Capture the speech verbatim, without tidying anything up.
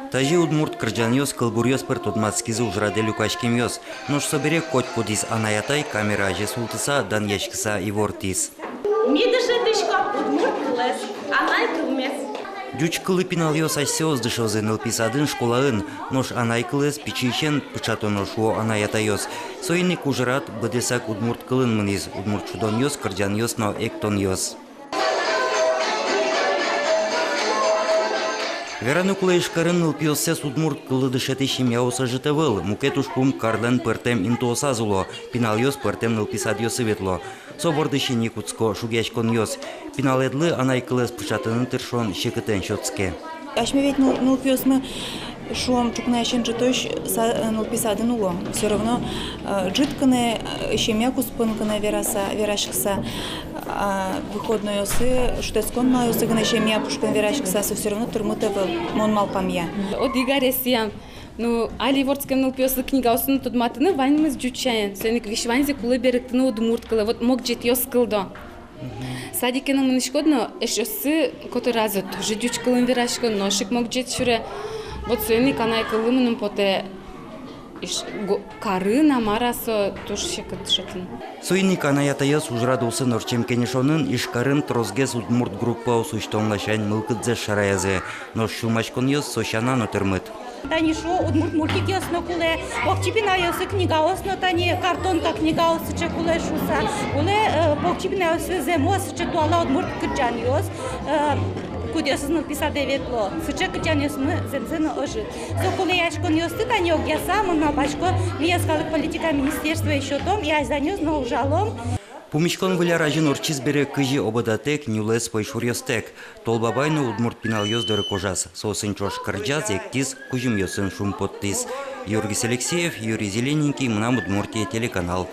Тазьы удмурт кырӟанъёс, кылбуръёс пыр тодматскизы ужрадэ люкаськемъёс. Нош собере котькудӥз анай-атай камера азе султыса, данъяськыса ивортӥз. Ми дышетӥськом удмурт кылэз, анай кылмес. Ӟуч кыллы пиналъёс асьсэос дышозы нылпи садын, школаын. Нош анай кылэз пичиысен пыӵатоно, шуо анай-атайёс. Соин ик ужрад быдэсак удмурт кылын мынӥз, удмурт шудонъёс, кырӟанъёс но эктонъёс. Вераны кулэ, Ижкарын нылпиоссэс удмурт кыллы дышетӥ семьяос ӧжыт ӧвӧл. Мукет ужпум карлэн пӧртэм интыосаз уло, пиналъёс пӧртэм нылпи садъёсы ветло. Со бордысен ик кутско шугъяськонъёс. Пиналэдлы анай кылэз пыӵатыны тыршон секытэн сётске. Асьме ведь ныл-, нылпиосмы, шуом, ӵукнаысен ӝытозь са-, нылпи садын уло. Всё равно, э, ӝыт гинэ, э, семья куспын гинэ вераса, вераськыса, а выходнойёсы, шутэтскон нуналъёсы гинэ семья пушкын вераськыса, со всё равно тырмыт ӧвӧл, мон малпамъя. Одӥг аресъям. Ну, али вордскем нылпиослы книгаосын тодматыны ваньмыз ӟуч сямен, соин ик весь ваньзэ кулэ берыктыны удмурт кылэ, вот, могӟетъёс кылдо. Садике но мынӥськод но, эшъёссы котыраз тоже ӟуч кылын верасько, нош ик могӟет сюре. Вот соин ик анай кыллы мыным потэ, иж-, го-, карын-а, мар-а, со туж секыт дышетыны. Соин ик анай-атайёс ужрад улсын ортчем кенешонын Ижкарын тросгес удмурт группаос усьтон ласянь мылкыдзэс шараязы. Нош сюлмаськонъёс со сяна но тырмыт. Тани, шуо, удмурт мультикъёс но кулэ, покчи пиналъёслы книгаос но, тани, картонка книгаос сыӵе кулэ шуыса. Кулэ, э, покчи пиналъёслы зэмос сыӵе туала удмурт кырӟанъёс, э, кудъёсыз нылпи садэ ветло. Сыӵе кырӟанъёсмы зэмзэ но ӧжыт. Со кулэяськонъёсты, тани, огъяса, мон малпасько, ми йӧскалык политика министерствое сётом, и азьланьёс но ужалом. Пумиськон Выль ар азьын ортчиз бере кызьы ободатэк, нюлэс пӧйшуръёстэк. Тол Бабай но удмурт пиналъёс доры кожаз. Соосын ӵош кырӟаз, эктӥз, кузьымъёсын шумпоттӥз. Юргис Алексеев, Юрий Зелененький, «Мынам Удмуртие» телеканал.